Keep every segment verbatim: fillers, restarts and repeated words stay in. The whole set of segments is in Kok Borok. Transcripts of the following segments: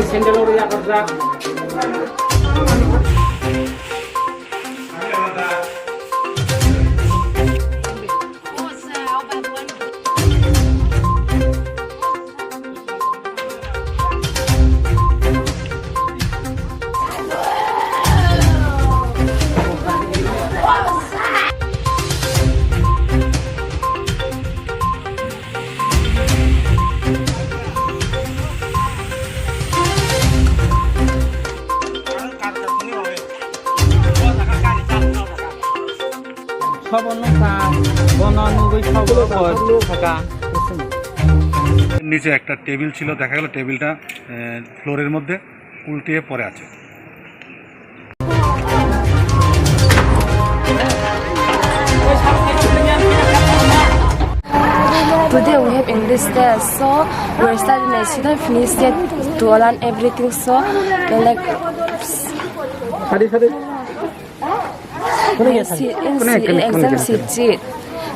Sandal oro yakarjak. Khobor nukha, bono nugwi khobor bo nukha. নিচে একটা টেবিল ছিল, দেখা গেল টেবিলটা, আহ, ফ্লোরের মধ্যে উল্টিয়ে পড়ে আছে। Today we have English test, so we're studying and student finish yet to learn everything, so like Sadi, sadi. She, in, she, in exam she cheat.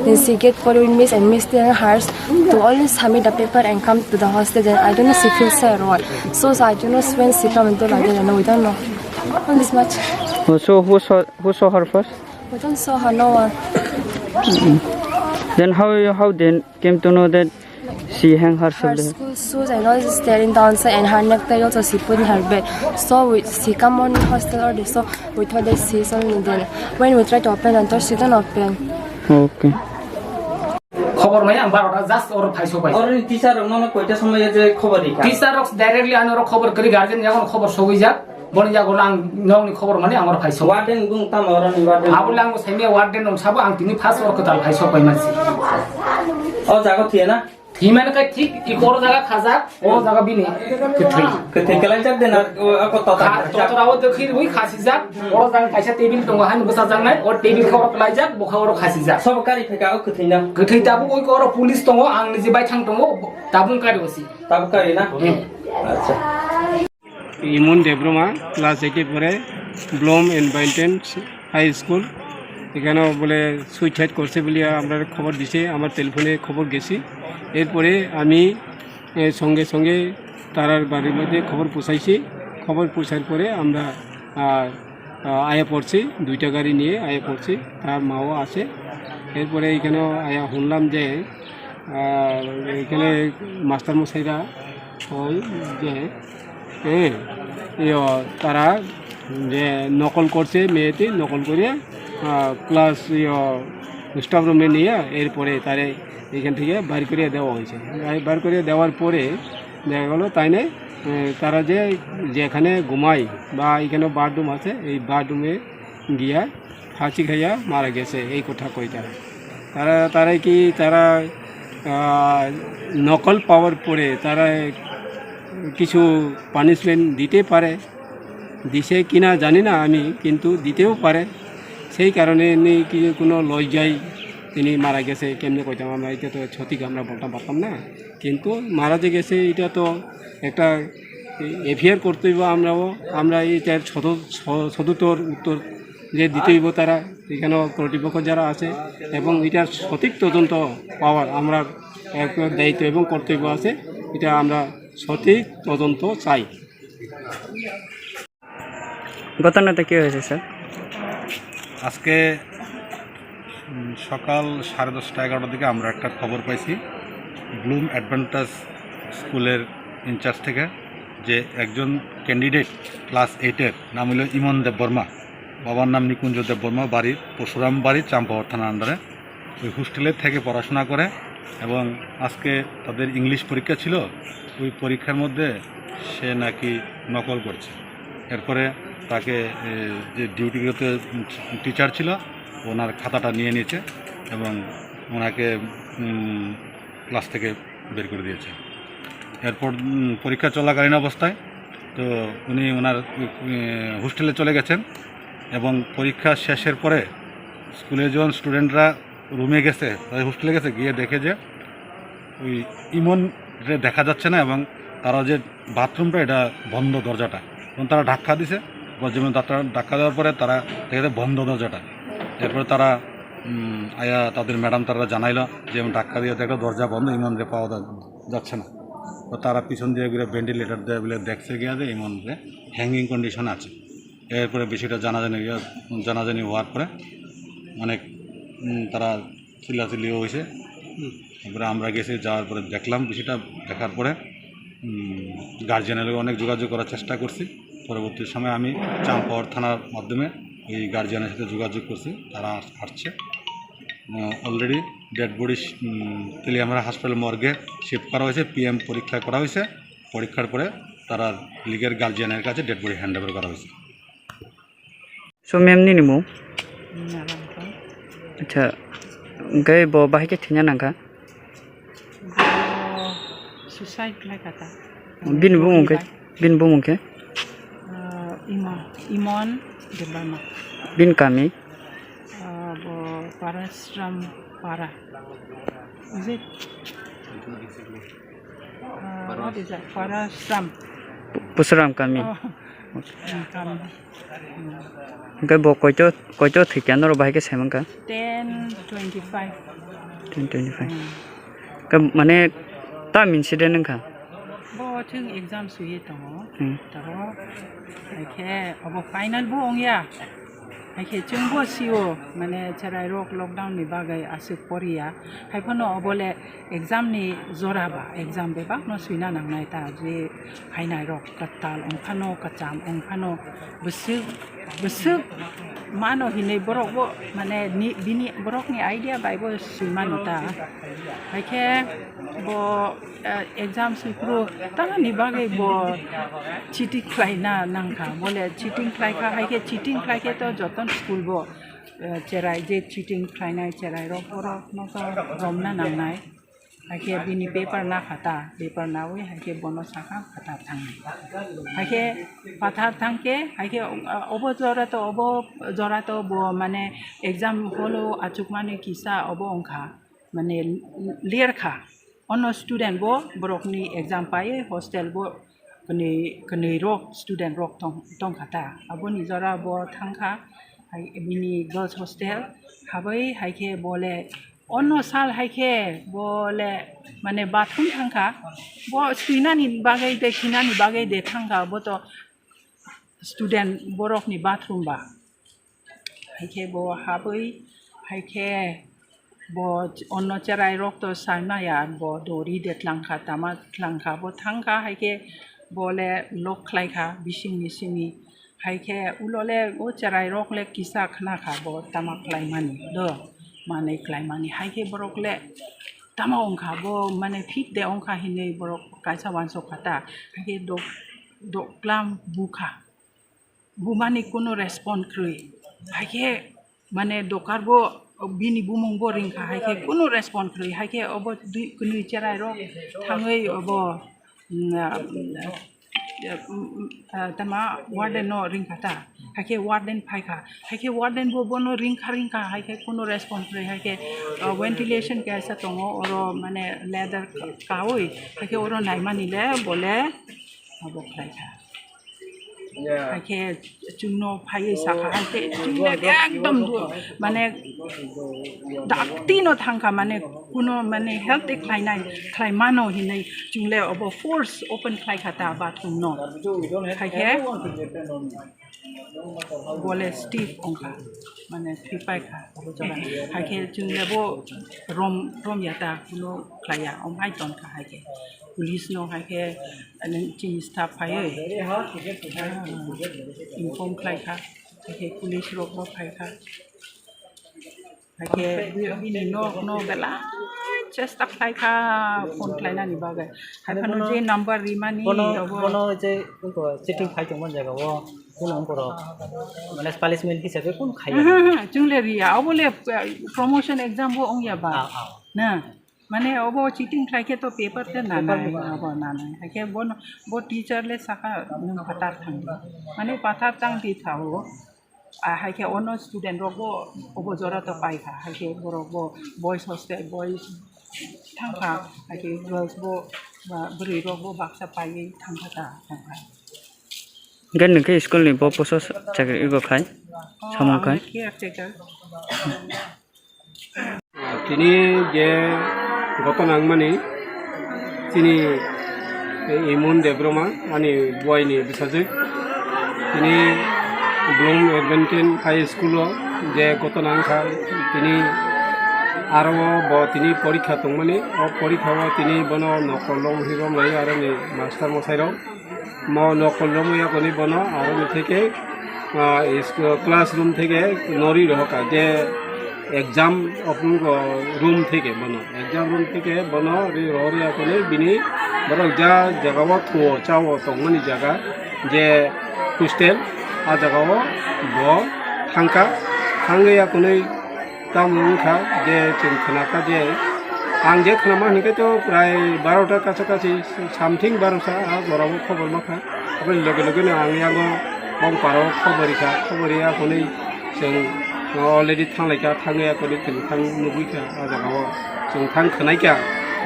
Then she get four with miss and miss tell hers to only submit the paper and come to the hostel. Then I don't know she feels sad or what. So, so I don't know when she come into the, I don't know. We don't know. Only this much. Oh, so who saw, who saw her first? We don't saw her, no one. Then how you, how then came to know that she hang herself Her there? School shoes and all is tearing down, sir, and her necktie also she put in her bag. So we, she come on hostel already, so we thought that she's only there. When we try to open the door, she don't open. Okay. Khobor mai ang barota just oro phai sobai. Oro ni teacher rok nono koita somoi je khobor rikha? Teacher rok directly ano oro khobor kri, guardian yago khobor sogwi jak. Boni yago ang nokni khobor mani ang oro phai sobai. Warden bung tamo oro ni warden? Abo lang bo saimia warden nong sabo ang tini first oro kwtal phai sobai mansi. O jago thiya na? Thimani khe thik i koro jaga khajak, oro jaga bini kwthwi. Kwthwi kwlaijak de na, o, o, koto ta Kha-, khajak. Totora o dokhir wi khasijak, oro jaga kaisa table tongo, hani bwsajaknai, o table khe oro kwlaijak, bokha oro khasijak. Sobo kari phaika o kwthwi na? Kwthwi tabuk wi oro police tongo, ang niji baithang tongo, tabuk kari osi. Tabuk kari na? Hmm. Acha. ইমন দেববর্মা, ক্লাস এইটে পড়ে, Bloom and বাইন্টেন high school. এখানেও বলে সুইসাইড করছে বলে আমরা খবর দিছে, আমার টেলিফোনে খবর গেছি। এরপরে আমি, এ, সঙ্গে সঙ্গে তারার বাড়ির মধ্যে খবর পৌঁছাইছি। খবর পৌঁছার পরে আমরা, আ, আ, আয়া পড়ছি, দুইটা গাড়ি নিয়ে আয়া পড়ছি। তার মাও আছে। এরপরে এখানেও আয়া শুনলাম যে, আ, এখানে মাস্টার মশাইরা ওই যে, হ্যাঁ, ইয়ো, তারা যে নকল করছে, মেয়েটি নকল করে, আহ, প্লাস ইয়ো, স্টাফ রুমে নিয়ে এরপরে তারে এখান থেকে বার করে দেওয়া হয়েছে। আর বার করে দেওয়ার পরে দেখা গেলো তাই নাই, আহ, তারা যে যেখানে ঘুমায় বা এখানে বাথরুম আছে, এই বাথরুমে গিয়া ফাঁসি খাইয়া মারা গেছে, এই কথা কয় তারা। তারা, তারা কি, তারা, আহ, নকল পাওয়ার পরে তারা কিছু পানিশমেন্ট দিতে পারে, দিছে কিনা জানি না আমি, কিন্তু দিতেও পারে। সেই কারণে এমনি কি কোনো লজ্জায় তিনি মারা গেছে, কেমনে কইতাম আমরা, এটা তো সঠিক আমরা বলতাম পারতাম না। কিন্তু মারা যে গেছে, এটা তো একটা এফআইআর করতে হইব আমরাও, আমরা এটার সদ-, স-, সদুত্তর উত্তর যে দিতে হইব তারা, এখানেও কর্তৃপক্ষ যারা আছে, এবং এটার সঠিক তদন্ত পাওয়ার আমরা এক দায়িত্ব এবং কর্তব্য আছে, এটা আমরা সঠিক তদন্ত চাই। ঘটনাটা কি হয়েছে, স্যার? আজকে, উম, সকাল সাড়ে দশটা, এগারোটার দিকে আমরা একটা খবর পাইছি ব্লুম অ্যাডভেন্টাস স্কুলের ইনচার্জ থেকে, যে একজন ক্যান্ডিডেট ক্লাস এইটের নাম হলো ইমন দেববর্মা, বাবার নাম নিকুঞ্জ দেববর্মা, বাড়ি পরশুরাম বাড়ি, চাম্পাহাট থানার আন্ডারে। ওই হোস্টেলে থেকে পড়াশোনা করে এবং আজকে তাদের ইংলিশ পরীক্ষা ছিল, ওই পরীক্ষার মধ্যে সে নাকি নকল করছে। এরপরে তাকে, এ, যে ডিউটিরত টিচার ছিল, ওনার খাতাটা নিয়ে নিয়েছে এবং ওনাকে, উম, ক্লাস থেকে বের করে দিয়েছে। এরপর, উম, পরীক্ষা চলাকালীন অবস্থায় তো উনি ওনার, উম, হোস্টেলে চলে গেছেন এবং পরীক্ষা শেষের পরে স্কুলে যখন স্টুডেন্টরা রুমে গেছে, তাদের হোস্টেলে গেছে, গিয়ে দেখে যে ওই ইমনরে দেখা যাচ্ছে না এবং তারা যে বাথরুমটা, এটা বন্ধ দরজাটা, এবং তারা ধাক্কা দিছে, বজ্রময় ধাক্কা, ধাক্কা দেওয়ার পরে তারা দেখে যে বন্ধ দরজাটা। এরপরে তারা, উম, আয়া তাদের ম্যাডাম তারা জানাইলো যে, "এমন ধাক্কা দিয়ে দেখো দরজা বন্ধ, ইমনরে পাওয়া যা-, যাচ্ছে না।" তো তারা পিছন দিয়ে ঘুরে ভেন্টিলেটর দেয় বলে দেখতে গিয়া যে এই মানুষে হ্যাঙ্গিং কন্ডিশন আছে। এরপরে বিষয়টা জানাজানি হইয়া, জানাজানি হওয়ার পরে অনেক, উম, তারা চিল্লাচিল্লিও হয়েছে। তারপরে আমরা গেছি, যাওয়ার পরে দেখলাম বিষয়টা, দেখার পরে, উম, গার্জিয়ানের লগে অনেক যোগাযোগ করার চেষ্টা করছি। পরবর্তী সময় আমি চাম্পাওয়ার থানার মাধ্যমে ওই গার্জিয়ানের সাথে যোগাযোগ করছি, তারা আস-, আসছে। আহ, অলরেডি ডেড বডি, উম, তেলিয়ামরা হসপিটাল মর্গে শিফট করা হয়েছে, পিএম পরীক্ষা করা হয়েছে। পরীক্ষার পরে তারা লিগের গার্জিয়ানের কাছে ডেড বডি হ্যান্ড ওভার করা হয়েছে। So, ma'am, nini mung? Nalangkha. Acha, hwnkhe bo bahai khe thwina nangkha? Bo suicide khlai kha ta. Bini bumung khe? Bini bumung khe? Ah, Imon, Imon Debbarma. Bini kami? Ah, bo Parasram Para. Is it? Ah, what is that? Parasram. Pusram kami. Oh, kami. Hwnkhe bo koito, koito thwikha norok bahai khe sai mankha? Ten twenty-five. Ten twenty-five. Hmm. Hwnkhe mane tam incident wngkha? Bo chwng exam swiwi tongo. Hmm. Toro haikhe obo final bo wngya. Haikhe chwngbo sio, mane cherai rok lockdown ni bagwi aswk poriya. Haiphano obole exam ni jora ba, exam bebak no swina nangnai ta, je phainai rok kwtal wngphano, kwcham wngphano, bwswk, bwswk mano hinwi borok bo, mane ni, bini borok ni idea bai bo swimano ta. Haikhe bo, eh, exam swiphuru tamoni bagwi bo cheating khlaina nangkha, bole cheating khlaikha, haikhe cheating khlaikhe to joton school bo, eh, cherai je cheating khlainai cherai rok borok no to romna nangnai. Haikhe bini paper na kha ta, paper nawi haikhe bono sakha phatar thangni. Haikhe phatar thangkhe, haikhe, ah, obo jora to, obo jora to bo mane exam holo achukmani kisa obo wngkha, mane ler kha. Ono student bo borokni exam paiwi hostel bo kwnwi, kwnwi rok student rok tong, tongkha ta. Aboni jora bo thangkha, hai bini girls hostel habwi haikhe bole Ono sal hai khe bo le mane bathroom thang kha. Bo swinani bagwi de, khinani bagwi de thang kha. Bo to student borok ni bathroom ba. Hai khe bo habwi, hai khe bo ono cherai rok to sai maya, bo dori de tlang kha, tama tlang kha. Bo thang kha, hai khe bo le lock khlai kha bising ni simi. Hai khe ulo le o cherai rok le kisa khna kha bo tama khlai mani do, manwi khlai mani. Hai khe borok le tama wng kha bo, mane fit de wng kha hinwi borok kaisa uansuk kha ta. Hai khe dok-, doklam bu kha, bumani kunu respond kwrwi. Hai khe mane dokar bo bini bumung bo ring kha, hai khe kunu respond kwrwi. Hai khe obo dui, kwnwi cherai rok thangwi obo, mm, ah, mm, ah, tama warden no ring kha ta, hai khe warden phai kha, hai khe warden bo bono ring kha, ring kha, hai khe kunu respond kwrwi. Hai khe, ah, ventilation kaisa tongo, oro mane leather kawi, hai khe oro naimani le bo le abo khlai kha. Hai khe chwngno phaiwi sakha, hai khe chwng le ekdom du-, mane dakti no thang kha, mane kuno mane help de khlainai, khlai mano hinwi chwng le obo force open khlai kha ta bathroom no. Hai khe bo le stiff wng kha, mane thwi pai kha obo jora. Hai khe chwng le bo rom, rom ya ta, kuno khlai ya, omo hai tong kha hai khe. Police no hai khe, ani chini staff phaiwi, ah, inform khlai kha, hai khe police rok bo phai kha, hai khe bi-, bini nok no belai chesta khlai kha phone khlai nani bagwi. Hai phano bono, je number rimani bono, abo bono je wngkha cheating khai tongmani jaga o, bono wngkha rok, mane, punishment hisabe kun khai ya? Chwng le riya, abo le, uh, promotion exam bo wng ya ba? Ah, ah. Na, mane obo cheating khlai khe to paper te nanai, paper bo. Abo nanai. Hai khe bono, bo teacher le saka nwng phatar thang di. Mane phatar thang di tha o. Ah, hai khe ono student rok bo obo jora to pai kha. Hai khe borok bo boys hostel, boys thang kha. Hai khe girls bo, ba, bwrwi rok bo baksa paiwi thang kha ta, thang kha. Hwnkhe nwng khe school ni bo poso chakri ego khai, oh, samung khai. Ang caretaker. Tini je ghotona wngmani, chini Imun Debbarma, ani buaini bwsajwk. Tini Bloom Adventine High School o je gotona wngkha, tini aro bo tini porikha tongmani, o porikha o tini bono nokol romwi romlai aroni master mwsai rok. Mo nokol romwi yakoni bono aroni theke, ah, is-, classroom theke norwi rohorkha je exam room theke bono, exam room theke bono ri rohorwi yakoni bini borok ja jagao thuo chao tongmani jaga je hostel, a jagao bo thangkha, thangwi yakoni Tamo wngkha je chwng khnakha je, ang je khnama hinkhe to prai barota kacha kachi something barota a jorao khobor mankha. Aboni loge loge no ang yango bongparo khobor rikha, khobor riya hwnwi chwng already thanglaikha, thangwi akhorni chwng thang nugwikha a jagao. Chwng thang khwnaikha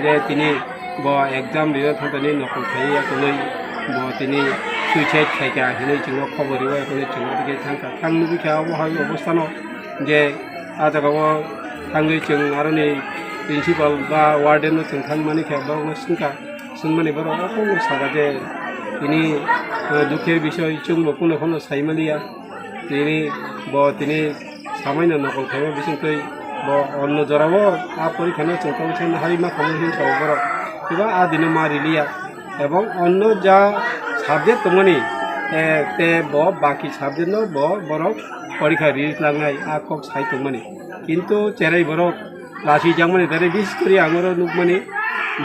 je tini bo exam rina thangthani nokol khaiwi akhorni bo tini suicide khaikha hinwi chwngno khobor riwi akhorni chwng thangkha. Thang nugwikha obo hai obostano je a jagao thangwi chwng aroni principal ba warden no chwng thangmani khe borokno swngkha, swngmani borok okhorno saka je tini, eh, dukher bisoi chwngbo kuno kheno saimaliya, tini bo tini samaino nokol khaima bisingtwi bo onno jorao a porikhano chwng tongwi sanna hai ma khamwi hinwi sao borok, kiba a dino ma riliya. Ebong onno ja subject tongmani, eh, te bo baki subject no bo borok porikha ri langnai a kok sai tongmani. Kintu cherai borok lachijakmani, tare bises kori ang oro nukmani,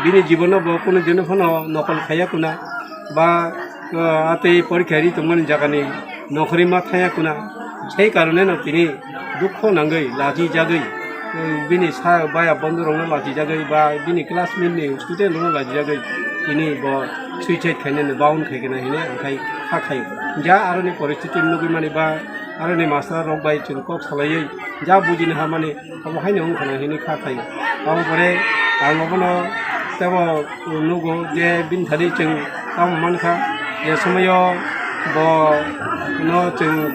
bini jibono bo kunu dino phano nokol khaiya kuna ba, eh, atwi porikha ri tongmani jagani nokhorwi ma thangya kuna. Sei karone no tini dukho nangwi, lachi jagwi, eh, bini sa baya bondhu rokno lachi jagwi ba bini classmate ni student rokno lachi jagwi tini bo suicide khainani bound khaikhe na hinwi ang khai kha khaio. Ja aroni poristiti nugwi mani ba aroni master rok bai chwng kok salaiwi ja bujini hamani abo haino wngkha na hinwi kha khaio. Abo pore ang obono tebo nugo je bini thani chwng tamo mankha je somoyo bo no chwng,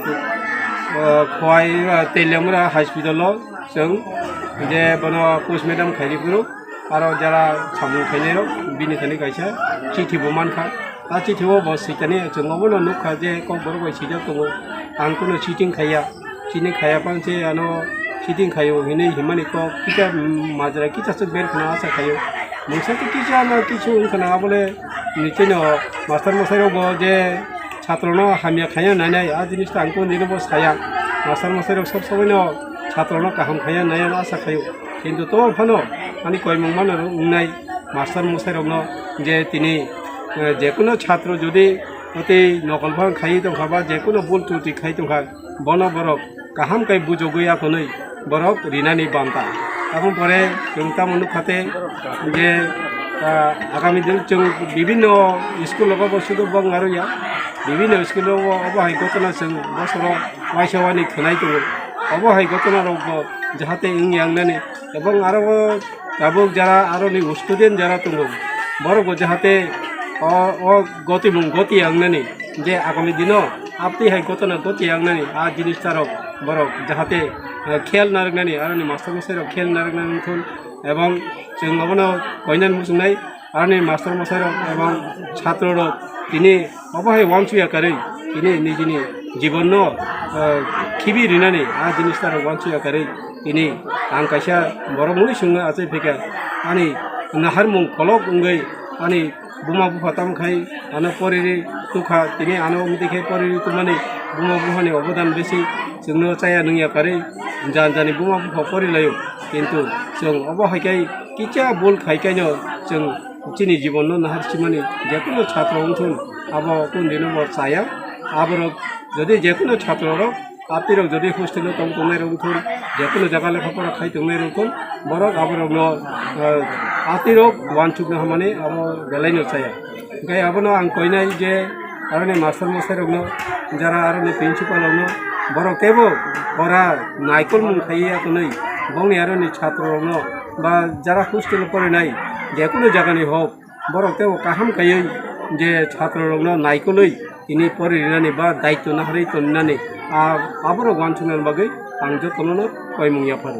eh, Khowai, eh, Teliamura hospital o chwng je bono postmortem khairi phuru aro jara samung khainai rok bini thani kaisa chithi bo mankha. A chithi o bo swikani chwng obono nukha je kokborok bai swijak tongo, ang kunu cheating khaiya. Chini khaya pang se ano cheating khayo hinwi himani kok kisa, mm, majra kisa se ber khna asa khayo. Mungsa se kisa no kisu wng khna abole nitino master mwsai rok bo je chhatro no hamya khaya nainai a jinis ta ang kunu dino bo saya. Master mwsai rok sob sobai no chhatro no kaham khaya nai ano asa khayo. Kintu to phano ani koimung mano wngnai master mwsai rok no je tini, eh, jekuno chhatro jodi oti nokol phang khaiwi tongkha ba jekuno bul tuti khai tongkha, bono borok kaham khe bujogwi akhonwi borok rinani banta. Aboni pore chwng tamo nukha tei je, ah, agami din chwng bibinno school rogo bo sudu bok narwkya, bibinno school rogo obo hai gotona chwng bosoro waisa wani khwnai tongo. Obo hai gotona rok bo jahate wngya wngnani ebong aro o tabuk jara aroni student jara tongo, borok bo jahate o, o gotimung gotiya wngnani. Je agami dino aptwi hai gotona gotiya wngnani a jinis tarok borok jahate, eh, khel narwknani aroni master mwsai rok khel narwknani wngthun ebong chwng obono koinani muchungnai aroni master mwsai rok ebong chhatro rok tini obo hai uansukya karwi tini nijini jibon no, eh, khibi rinani a jinis tarok uansukya karwi tini ang kaisa borok mui sungno achai phaikha ani naharmung kolok wngwi ani buma bupha tamo khai ano poriri tukha, tini ano omtwi khai poriri tukmani buma buphani obodan besi chwngno chaya nungya karwi jani jani buma bupha porilaio, kintu chwng obo hai khai kisa bul khai khaino chwng chini jibonno nahar simani jekuno chhatro wngthun abo kundino bo chaya, aborok jodi jekuno chhatro rok Atirok jodi hostel o tong tongnai rok wngthun, jekunu jaga lekha pora khai tongnai rok wngthun, borok aborokno, eh, atirok uansukna hamani abo belaino chaya. Hingke abono ang koinai je aroni master mwsai rokno, jara aroni principal rokno, borok teibo pora naikolmung khaiya tonwi, bongni aroni chhatro rokno ba jara hostel o porinai jekunu jagani hok, Borok teibo kaham kaiwi je chhatro rokno naikolwi tini pori rinani ba daityo naharwi tonnani, a, aborok uansuknani bagwi ang jotono no koimung yapharo.